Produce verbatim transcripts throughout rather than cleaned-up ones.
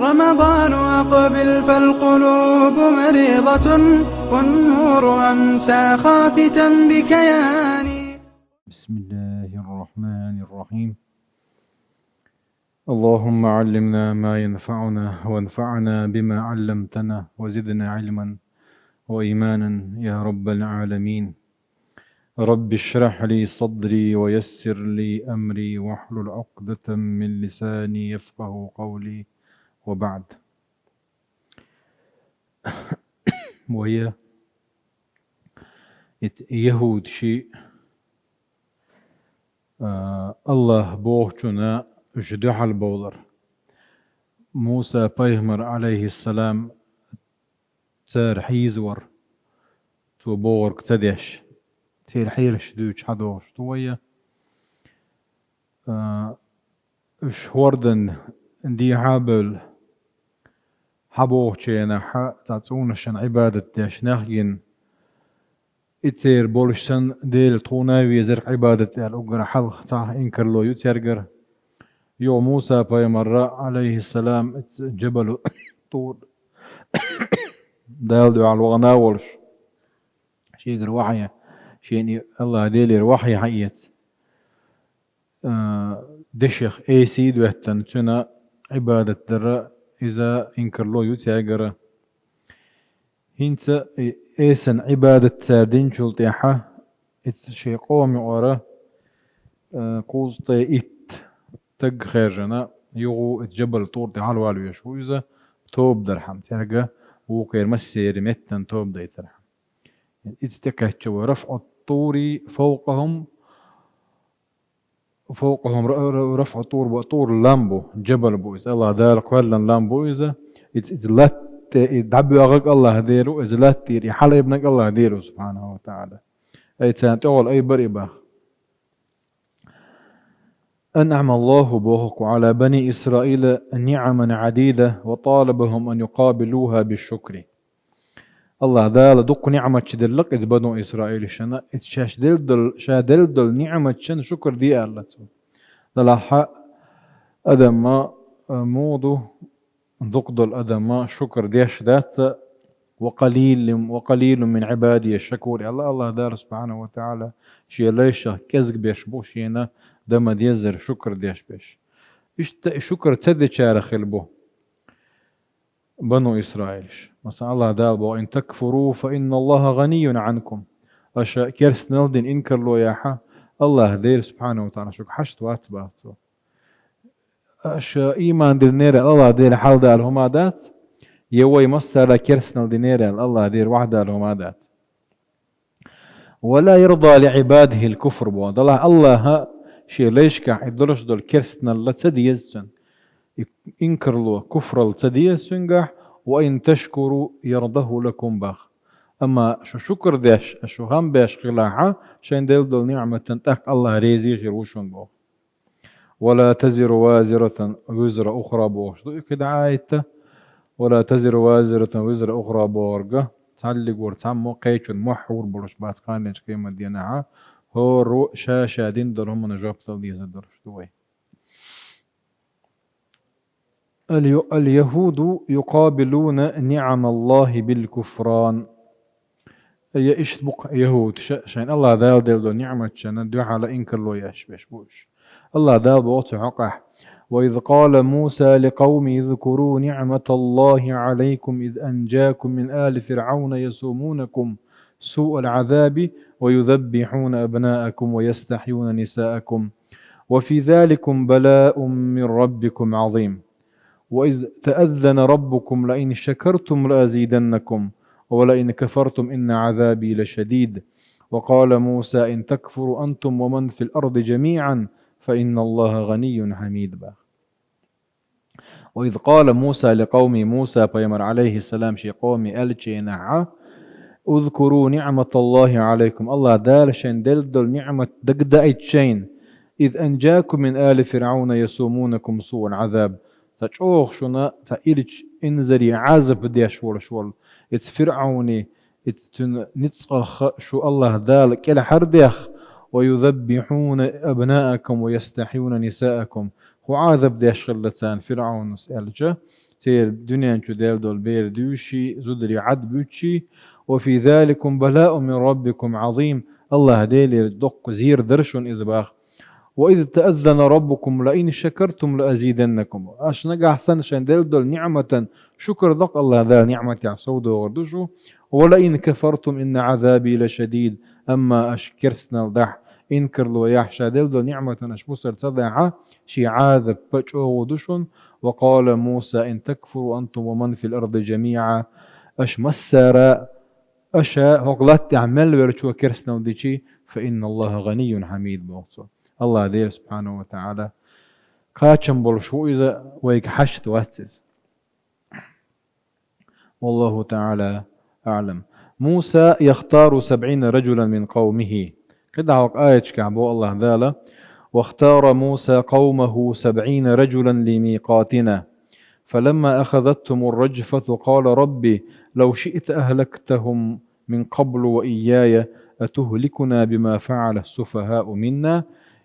رمضان أقبل فالقلوب مريضة، والنور أمسى خافتا بكياني. بسم الله الرحمن الرحيم. اللهم علمنا ما ينفعنا، وانفعنا بما علمتنا، وزدنا علما وإيمانا يا رب العالمين. رب اشرح لي صدري ويسر لي أمري واحلل عقدة من لساني يفقه قولي، وبعد. Вай, ит яхӀуд ши, а, АллахӀ бохучунна уж дуьхьал бовлар. Муса пайхамар, алейхиссалам, цар хьийзавар, цо бохург ца деш, церан хьелаш дуьйцуш хьадохуш ду вай. А, уж хӀордан дехьа а бевлла, хьабохучу хенахь цхьа цӀийнашна Ӏибадат деш нах гина, и церан болуш санна, Дела тхуна а везарг Ӏибадат аьлла, уггар хьалха цхьа инкарло ю цаьргара. Юха Муса пайхамарра, алейхиссалам, Джабалу ТӀур, Дала дуьхьал вахана а волуш, шегара вахьйа, шена и АллахӀ Делера вахьйа хьаэца, а, дешех эсий доьттина, цуьнан Ӏибадат дара иза инкарло ю цаьргара. ХӀинца и эсан Ӏибадат цара динчул тӀаьхьа, иза шен къома юкъара, а, кхузткъе итт стаг хаьржина, юха иза Джабал ТӀур тӀе хьалавала везаш ву иза, тоба дархьама, цаьрга вукхеран массеран меттана тоба дайтархьама. Иза тӀекхаьчча вай, рафӀу ТӀури фавкъахӀум, фавкъахӀум ра-, ра-, рафӀу ТӀур бу, ТӀур лам бу, Джабал бу иза, АллахӀ Дала кхоьллина лам бу иза. Иза, иза латта тӀе и дӀабоьгӀнарг АллахӀ Дела ву, иза латта тӀера и хьалаайбинарг АллахӀ Дела ву, субхьанаху ва тагӀала. Ай, царна тӀехула ай бара и боху. أنعم الله, боху-кх, على بني إسرائيل نعما عديدة وطالبهم أن يقابلوها بالشكر. АллахӀ Дала дуккха ниӀматаш делла-кх иза Бану Исраилашна, иза шаьш делла долу, ша делла долу ниӀматашна шукр де аьлла цо. Делахь а адамна, а, муха ду, дукха долу адамна шукр деш дац, وقليل، وقليل من عبادي الشكور аьлла АллахӀ Дала, субхьанаху ва тагӀала, шен лайшах кӀезиг берш бу шена дан ма-деззара шукр деш берш. Иштта и шукр ца дечарах хилла бу Бану Исраилаш. Масала, АллахӀ Дала боху: إن تكفروا فإن الله غني عنكم. Аша керстанал дина инкарло яхь, АллахӀ Дела, субхьанаху ва тагӀала, шуьга хьашт вац, боху цо. Аша ийман диллинера аьлла, АллахӀ Дела хьалдала хӀума дац, я вай массара керстанал динера аьлла, АллахӀ Дела вахьдала хӀума дац. ولا يرضى لعباده الكفر боху. Делахь АллахӀа шен лайшкахь и долуш долу керстаналла ца деза цуьнан. И инкарло, куфралла ца деза цуьнгахь, وإن تشكروا يرضه لكم боху. Амма шу шукр деш, шу хам беш хилахь, шайн делла долу ниӀматан, тӀаккха АллахӀ резий хир ву шуна боху. ولا تزر وازرة وزر أخرى бохуш ду и кхидӀа аят. ولا تزر وازرة وزر أخرى бохург, цхьаллиг вара цхьаммо кхечун мохь хьур болуш бац кханенчу къематденахь, хӀора ша-ша дина долу хӀуманна жоп дала дезар долуш ду вай. اليهود يقابلون نعم الله بالكفران. Я иштта бу-кх яхӀудаш, шайна АллахӀ Дала делла долу ниӀматашна дуьхьал инкарло еш берш бу уьш. АллахӀ Дала боху цу хьокъехь: وإذ قال موسى لقومه اذكروا نعمة الله عليكم إذ أنجاكم من آل فرعون يسومونكم سوء العذاب ويذبحون أبناءكم ويستحيون نساءكم وفي ذلكم بلاء من ربكم عظيم. وإذ تأذن ربكم لئن شكرتم لأزيدنكم ولئن كفرتم إن عذابي لشديد. وقال موسى إن تكفروا أنتم ومن في الأرض جميعا فإن الله غني حميد боху. وإذ قال موسى لقومه, Муса пайхамар, алейхиссалам, шен къоме аьллачу хенахь: اذكروا نعمة الله عليكم, АллахӀ Дала шайна делла долу ниӀмат дагадеийта шайна, إذ أنجاكم من آل فرعون يسومونكم سوء العذاب, цхьа чӀогӀа шуна цхьа ирча инзаре Ӏазап деш волуш волу, иза ФирӀауни, иза цуьнан ницкъалх шу АллахӀ Дала кӀелхьардехна, ويذبحون أبناءكم ويستحيون نساءكم, кху Ӏазап деш хилла царна ФирӀавнас аьлча, церан дуьнен чу делла долу бер дуьйший, зударий Ӏад буьтчий, وفي ذلكم بلاء من ربكم عظيم, АллахӀ Делера доккха зер дара шуна иза баха. وإذ تأذن ربكم لئن شكرتم لأزيدنكم. Аша нагахь санна шайн делла долу ниӀматан шукр доккху АллахӀ Дала ниӀматехь сов догӀур ду шу. ولئن كفرتم إن عذابي لشديد. Амма аша керстанал дахь, инкарло яхь, ша делла долу ниӀматан аша мусар ца дахьа, шен Ӏазап чӀогӀа ду шуна. وقال موسى إن تكفروا أنتم ومن في الأرض جميعا. Аша массара, аша хӀокху латтехь мел верчо керстанал дичий, فإن الله غني حميد боху цо. АллахӀ Дела субхьанаху ва таӀала кхачам болуш ву иза, вайга хьашт вац иза. والله تعالى أعلم. موسى يختار سبعين رجلا من قومه. КхидӀа хӀокху аяташкахь боху АллахӀ Дала: واختار موسى قومه سبعين رجلا لميقاتنا فلما أخذتهم الرجفة قال رب لو شئت أهلكتهم من قبل وإياي أتهلكنا بما فعل السفهاء منا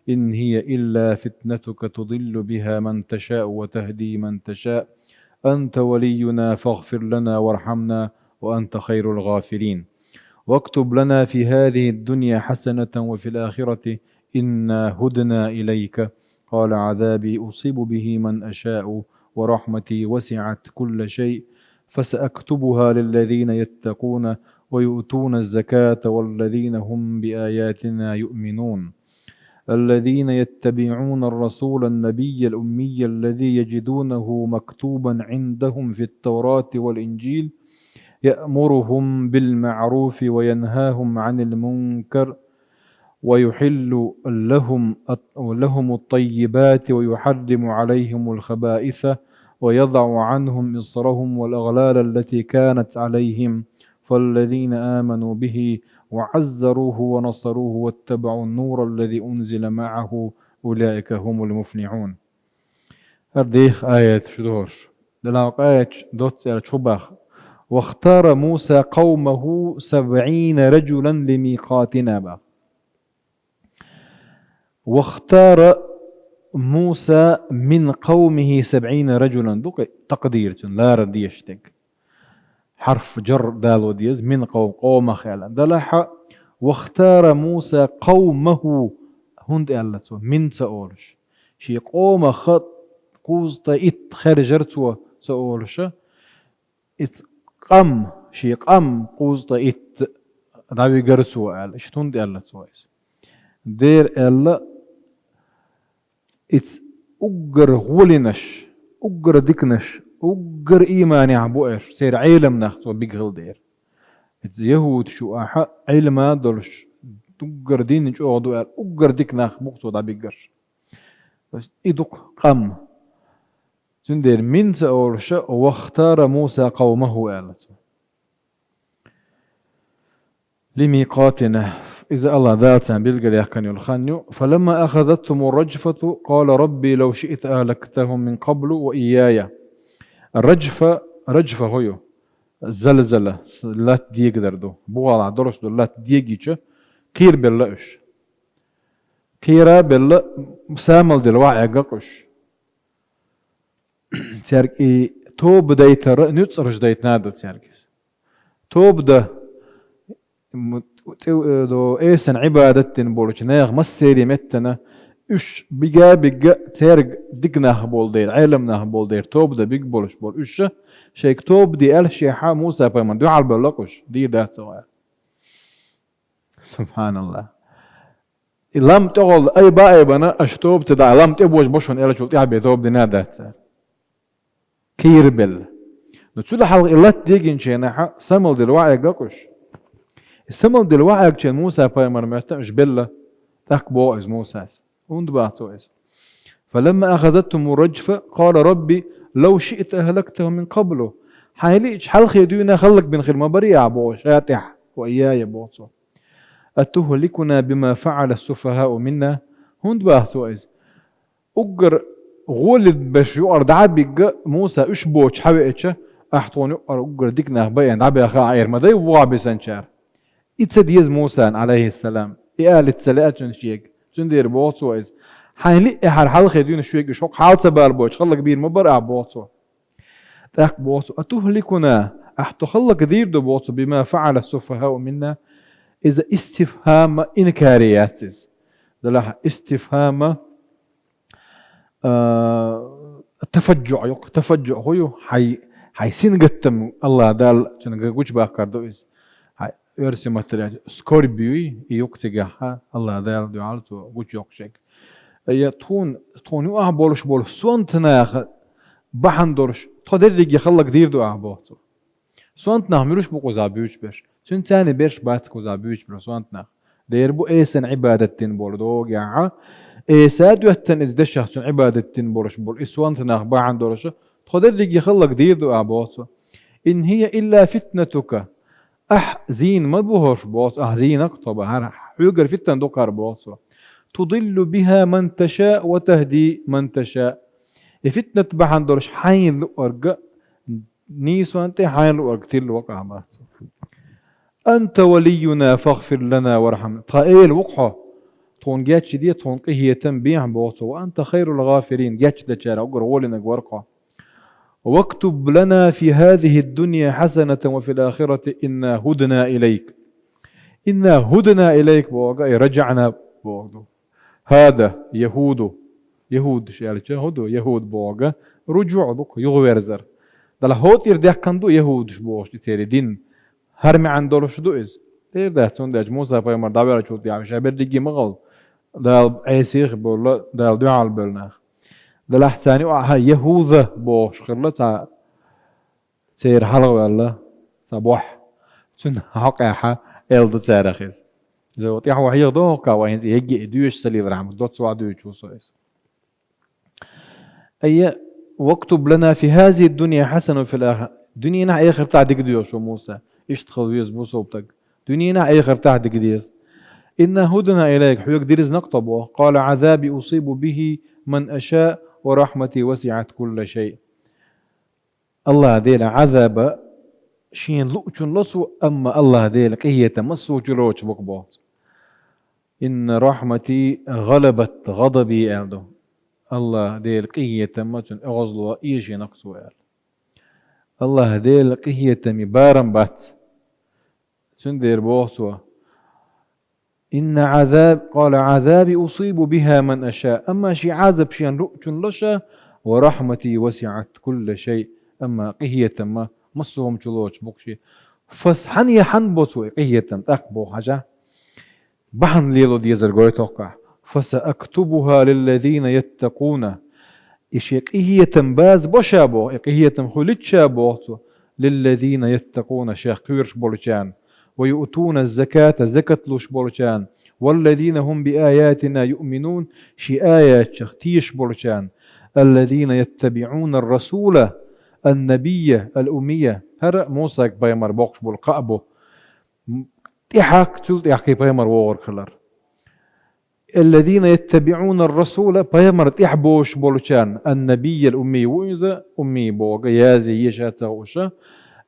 إن هي إلا فتنتك تضل بها من تشاء وتهدي من تشاء أنت ولينا فاغفر لنا وارحمنا وأنت خير الغافرين. واكتب لنا في هذه الدنيا حسنة وفي الآخرة إنا هدنا إليك. قال عذابي أصيب به من أشاء ورحمتي وسعت كل شيء فسأكتبها للذين يتقون ويؤتون الزكاة والذين هم بآياتنا يؤمنون. الذين يتبعون الرسول النبي الأمي الذي يجدونه مكتوبا عندهم في التوراة والإنجيل يأمرهم بالمعروف وينهاهم عن المنكر ويحل لهم لهم الطيبات ويحرم عليهم الخبائث ويضع عنهم إصرهم والأغلال التي كانت عليهم فالذين آمنوا به وعزروه ونصروه واتبعوا النور الذي أنزل معه أولئك هم المفلحون. ХӀара деха аят шу дохуш. Далла къаьч доццера чу бах. واختار موسى قومه سبعين رجلا لميقاتنا бах. واختار موسى من قومه سبعين رجلا. Дукха такъдир цун, лара деш дерг. Хьарф джар дало деза, мин къов-, къомах аьлла. Далахьа, واختار موسى قومه, хӀунда аьлла цо, мин ца олуш. Шен къомаха кхузткъа итт хержар цо ца олуша, иза къам, шен къам кхузткъа итт дӀавигар цо аьлла. Иштта хӀунда аьлла цо иза? Дера аьлла, иза уггар гӀолинаш, уггар диканаш, уггар ийманехь бу аьлла, церан Ӏеламнах цо биггал дера. Иза яхӀуд шу ахьа Ӏилма долуш, уггар дин чӀогӀа ду аьлла, уггар дика нах бу цо дӀабиггарш. То есть и дукха къам. Цундела мин ца олуша, واختار موسى قومه аьлла цо. لميقاتنا. Иза Аллах Дала царна билгалъяьккхина йолу хан ю. فلما أخذتهم الرجفة قال رب لو شئت أهلكتهم من قبل وإياي. Раджфа, раджфа хӀу ю? Залзала, с-, латта дегадар ду. Бухалахь долуш ду латта дегича, кхийрабелла уьш. Кхийрабелла, самалдила ваӀегга уьш. Цаьрга и тоба дайтара нуьцкъараш дайта надо цаьрга. Тоба дан, м, цӀе-, э, до эсан Ӏибадат дина болчу нехан массерийн меттана уьш бига-бигга цаьрга дика нах болу дела, Ӏелам нах болу дела, тоба дан биг болуш болу уьш, шайга тоба де аьлла, шен хьа Муса пайхамар дуьхьал бевлла уьш, дийр дац вай. Субханалла. И лам тӀехула айба-айбана, аша тоба ца даа, лам тӀе божа бо шуна элачул тӀаьхьа бен тоба дина дац цара. Кхийрабелла. Но цуьнан хьалха и латта дегинчу хенахьа самалдила ваӀегга уьш. И самалдила ваӀегчун Муса пайхамар моьттан уьш белла, тӀаккха боху иза Мусас. ХӀунда бац цо иза? فلما أخذتهم الرجفة قال رب لو شئت أهلكتهم من قبل. Хьайн лиъча хьалхе дуьйна хӀаллакбина хир ма барий ахь боху, ша тӀехь, ва яя боху цо. أتهلكنا بما فعل السفهاء منا؟ ХӀунда бац цо иза? Уггар гӀоле берш юкъара дӀа а бигга, Муса уьш боцуш хьавеача, ахь тхуна юкъара уггар дика нах байина дӀабаьха ахьа эр ма дай вогӀа бисанчара. И ца деза Мусана, алейхиссалам. И алица ца лаьа цуьнан шега. Цундела боху цо иза: Хьайна лиъ эхьар хьалхе дуьйна шуьга, шух хьал ца бала бойтуш, хӀаллакбийр ма бара ахь, боху цо. ТӀаккха боху цо: «أتهلكنا», ахь тхо хӀаллакдийр ду, боху цо, «بما فعل السفهاء منا». Иза истифхӀама инкаре яц иза. Делахь истифхӀама, а, тафаджуъ ю, тафаджуъ хӀун ю? Хьай, хьай сингаттам АллахӀ Дала цуьнга гучубаккхар ду иза. Хьай оьрсийн маттара аьлча, скорбь юй, и юкъ цигахь АллахӀ Дала дуьхьал цо гучуйоккху шега. Ай, тхуна, тхуна юкъахь болуш болу сонта наха бахьана долуш, тхо дерриге хӀаллакдийр ду ахь, боху цо. Сонта нах муьлш бу кхузахь буьйцуш берш? Цуьнан царна берш бац кхузахь буьйцуш берш сонта нах. Дера бу Эсан Ӏибадат дина болу догӀу яхьа, Эса а доьттина иза дешах цуьнан Ӏибадат дина болуш болу и сонта нах бахьана долуш, тхо дерриге хӀаллакдийр ду ахь, боху цо. «إن هي إلا فتنتك». Ахь зийна ма бу хӀорш, боху цо, ахь зийна-кх тхо бахьара, хьоьгара фитна ду-кх хӀара, боху цо. «تضل بها من تشاء وتهدي من تشاء». И фитнат бахьана долуш хьайна луъург а, нийсонна тӀе хьайна луъург тилла вакъа бац. «أنت ولينا فاغفر لنا وارحمنا». Тхан Эла ву-кх хьо. Тхуна гечде, тхуна къинхетам бехьа, боху цо. «وأنت خير الغافرين». Гечдечарах уггар гӀолинарг вара-кх хьо. «واكتب لنا في هذه الدنيا حسنة وفي الآخرة إنا هدنا إليك». «إنا هدنا إليك» боху, и «رجعنا» боху ду. «هذا يهود». Яхудаш аьлча хӀун ду? Яхуд боху, ружуъ ду-кх, юхаверзар. Делахь хӀокху тӀера даьккхина ду яхудаш бохуш и церан дин. ХӀара маьӀна долуш ду иза. Тера дац, хӀунда аьлча Муса-пайхамар дӀаваьллачул тӀаьхьа ша берриге ма гӀовлу Дала Ӏеса а болла, Дала дуьхьал бевлла нах. Делахь царна юкъахь «Яхуза» бохуш хилла цхьа церан хьалхаваьлла цхьа бохь. Цуьнан хьокъехь аьлла ду царах иза. Иза тӀаьхьо хьеха доху-кх вай хӀинца, егги а доьшуш ца лелархьама, доцца ваха дуьйцуш ву со иза. Айя, «واكتب لنا في هذه الدنيا حسنة وفي الآخرة». Дуьненахь, эхартахь дика доьхуш ву Муса. Иштта хила веза бусалба стаг. Дуьненахь, эхартахь дика деза. «إنا هدنا إليك», хьоьга дирзина-кх тхо боху. «قال عذابي أصيب به من أشاء ورحمتي وسعت كل شيء». АллахӀ Делан Ӏазаба шена луучун ло цо, амма АллахӀ Делан къинхетам массо а чулоцуш бу-кх, боху цо. «إن رحمتي غلبت غضبي», аьлла ду. АллахӀ Делан къинхетам а цуьнан оьгӀазло эшийна-кх цо аьлла. АллахӀ Делан къинхетаме барам бац. Цундела боху цо: «إن عذاب، قال عذابي أصيب بها من أشاء». Амма шен Ӏазап шена луучун ло ша, «ورحمتي وسعت كل شيء». Амма къинхетам а массо а хӀума чулоцуш бу-кх шен. Фас хьан я хьан бо цо и къинхетам, тӀаккха боху хьажа. Бахьана лело дезар гойту-кх ахь. «فسأكتبها للذين يتقون». И шен къинхетам база бо ша боху, и къинхетам хуьлуьйту ша боху цо, «للذين يتقون», шех кхоьруш болчарна, «ويؤتون الزكاة», закат луш болчарна, «والذين هم بآياتنا يؤمنون», шен аятех тешаш болчарна, «الذين يتبعون الرسول النبي الأمي». ХӀара Мусаг пайхамар боккхуш болу кхаъ бу. ТӀаьхьа, цул тӀаьхьа кхин пайхамар вогӀург хилар. «الذين يتبعون الرسول», пайхамар тӀаьхьа бозуш болчарна, «النبي الأمي», ву иза, умми боху, язъе, еша ца хууш,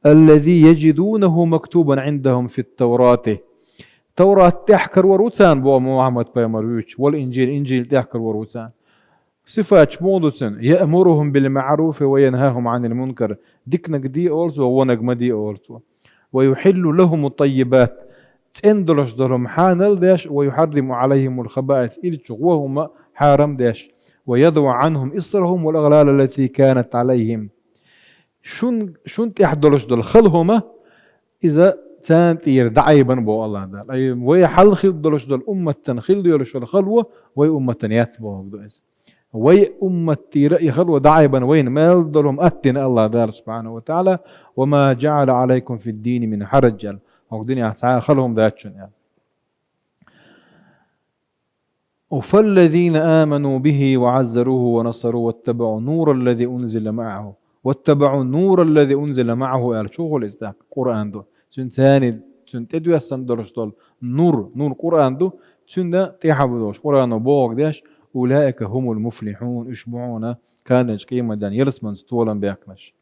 «الذي يجدونه مكتوبا عندهم في التوراة». Таврат тӀехь карор ву царна боху Мухьаммад пайхамар вуьйцуш, «والإنجيل», инжил тӀехь карор ву царна. Сифаташ муха ду цуьнан? «يأمرهم بالمعروف وينهاهم عن المنكر». Диканиг де олу цо, вониг ма де олу цо. «ويحل لهم الطيبات». ЦӀена долуш долу хӀума хьанал деш, «ويحرم عليهم الخبائث», илчу гӀо хӀума хьарам деш, «ويضع عنهم إصرهم والأغلال التي كانت عليهم». Шун, шун тӀехь долуш долу хала хӀума, иза царна тӀера дӀаайбина боху АллахӀ Дала. Ай, вай хьалха хилла долуш долу умматан хилла йолуш йолу хало, вай умматан яц бохург ду иза. Вай уммат тӀера и хало дӀаайбина, вайна мел долу хӀума аттина АллахӀ Дала субхьанаху ва тагӀала: «وما جعل عليكم في الدين من حرج», аьлла. ХӀокху динехь цхьа а хала хӀума дац шуна, аьлла. «فالذين آمنوا به وعزروه ونصروه واتبعوا النور الذي أنزل معه». «واتبعوا النور الذي أنزل معه», аьлла, чухула иза тӀаккха Къуръан ду. Цуьнан царна, цуьнан тӀедоьссина долуш долу нур, нур Къуръан ду, цуьнан тӀаьхьа бу долуш, Къуръано бохург деш, «أولئك هم المفلحون», уьш бу хьуна кхана къематдийнахь ялсаманца толам баьккхинарш.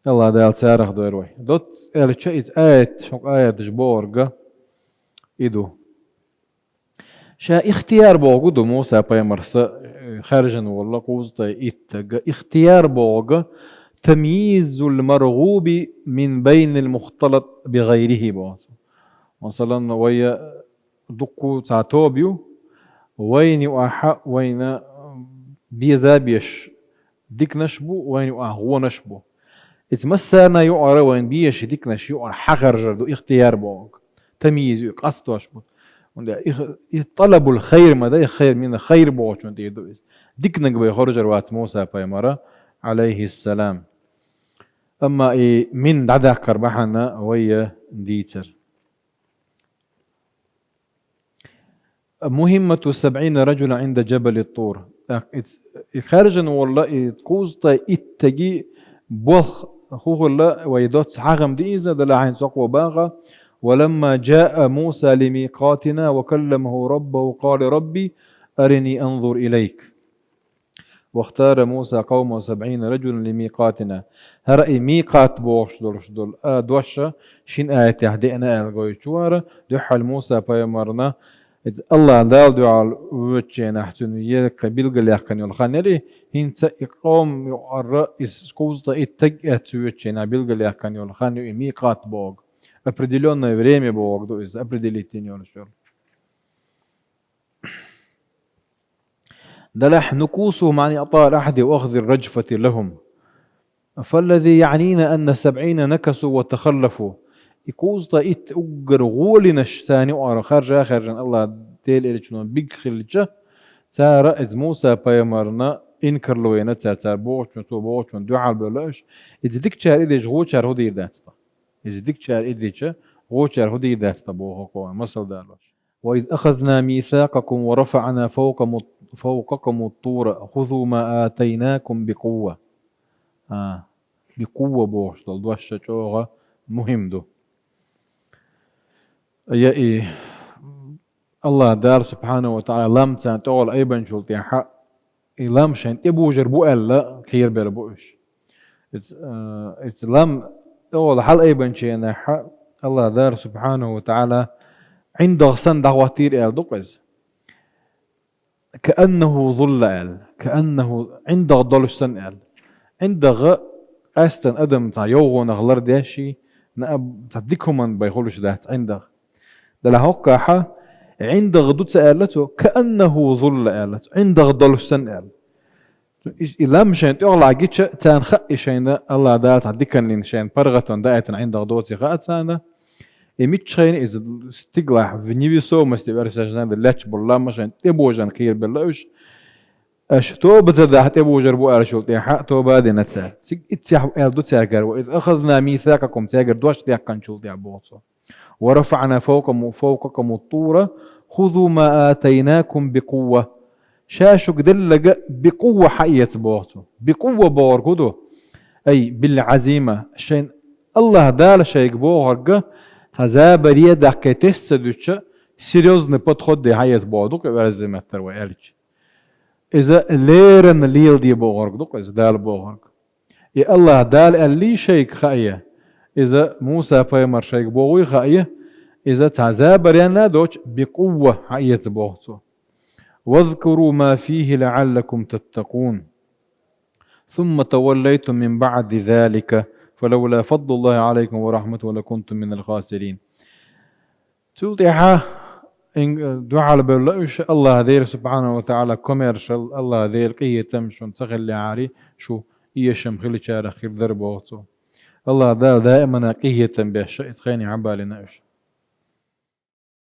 АллахӀ Дала царах дойла вай. Доцца аьлча, иза аят, хӀокху аяташ бохург и ду. Ша ихтияр боху ду Муса пайхамарца, э, хаьржина волу кхузткъе итт стаг. Ихтияр боху тамйизул маргъуби мин байнил мухталат би гъайрихи боху. Масалан, вай дуккха цхьа тоба ю, вайна юкъахь вайна беза беш диканаш бу, вайна юкъахь вонаш бу. Иза массарна юкъара вайна безаш диканаш юкъара хьахаржар ду ихтияр боху. Тамйиз ю, къастош бу. ХӀунда и, и талабул хайр ма дай, хайр мина хайр бохучун тӀе ду иза. Диканиг бай хоржар вац Муса пайхамара, алейхиссалам. Амма и мин дӀадаккхар бахьана вай дийцар. مهمة سبعين رجلا عند جبل الطور. ТӀаккха и, и хаьржина волу и кхузткъе итт стеган болх хӀун хилла вай доцца хьахам ди иза, дала хьайн цокъо баха: ولما جاء موسى لميقاتنا وكلمه ربه قال رب أرني أنظر إليك. واختار موسى قومه سبعين رجلا لميقاتنا. ХӀара и микъат бохуш долуш долу а дош шина аятехь деана аьлла гойтуш вара, дуьххьал Муса пайхамарна иза Аллах Дала дуьхьал воьдучу хенахь цуьнан еккъа билгалъяьккхина йолу хан яра и, хӀинца и къоман юкъара иза кхузткъе итт стаг эцна воьдучу хенахь билгалъяьккхина йолу хан ю и микъат боху. Определённое время боху ду иза, определить йина йолуш йолу. Делахь نكوصهم عن إعطاء العهد وأخذ الرجفة لهم. فالذي يعنينا أن سبعين نكثوا وتخلفوا. И кхузткъе итт уггар гӀолинаш царна юкъара харжа а хаьржина Аллах Делан элчано биг хилча, цара иза Муса пайхамарна инкарло йина цара, цара бохучун, цо бохучун дуьхьал бевлла уьш. Иза дикачара и дича гӀочара хӀун дийр дац тхан? Иза дикачара и дича гӀочара хӀун дийр дац тхан боху кхо масал далош. وإذ أخذنا ميثاقكم ورفعنا فوقكم، فوقكم الطور خذوا ما آتيناكم بقوة. А, бикъувва бохуш долу дош ша чӀогӀа мухӀим ду. Я и Аллах Дала субхьанаху ва таӀала лам царна тӀехула айбанчул тӀаьхьа и лам шайн тӀебожар бу аьлла кхерабелла бу уьш. Иза, э, иза лам тӀехула хьала айбанчу хенахь Аллах Дала субхьанаху ва таӀала ӀиндагӀ санна дӀахӀоттийра аьлла ду-кх иза. كأنه ظلة аьлла. كأنه ӀиндагӀ долуш санна аьлла. ӀиндагӀ къаьстина адам цхьа йовхонах лардеш, наа цхьа дика хӀуманна бен хуьлуш дац ӀиндагӀ. Делахь хӀоккхахь ӀиндагӀ ду ца аьлла цо, كأنه ظلة аьлла цо, ӀиндагӀ долуш санна аьлла. И, и лам шайн тӀехула гича, царна хаьа и шайна Аллах Дала цхьа диканна шайна паргӀатана даийтина ӀиндагӀ доций хаьа царна. И миччахьа йина иза стигалахь, в невесомости версашна лаьтташ болу лам шайн тӀебожарна кхерабелла уьш. Аша тоба ца дахь тӀебожар бу аьллачул тӀаьхьа тоба а дина цара. Цига иццехь аьлла ду цаьргара: وإذ أخذنا ميثاقكم, цаьргара дош даьккхинчул тӀаьхьа боху цо. ورفعنا فوقكم، فوقكم الطور خذوا ما آتيناكم بقوة. Ша шуьга делларг бикъувва хьаэца боху цо. Бикъувва бохург хӀун ду? Ай, بالعزيمة. Шайн Аллах Дала шайга бохург цхьа забаре а даккхий тесса дуьтча, серьёзный подход де хьаэца боху ду-кх и, верза меттара вай аьлча. Иза леррина леладе бохург ду-кх иза, Дала бохург. И Аллах Дала аьллий шайга хаьа, иза Муса пайхамар шайга бохуй хаьа, иза цхьа забаренна а доцуш, бикъувва хьаэца боху цо. واذكروا ما فيه لعلكم تتقون. ثم توليتم من بعد ذلك، فلولا فضل الله عليكم ورحمته لكنتم من الخاسرين. Цул тӀаьхьа ин-, дуьхьал бевлла уьш, Аллах Дела субхьанаху ва таӀала комаьршалла, Аллах Дела къинхетам шуна ца хиллехьара, шу эшам хиллачарах хир дара боху цо. Аллах Дала даимана къинхетам беш ша и тхайна хьабалийна уьш.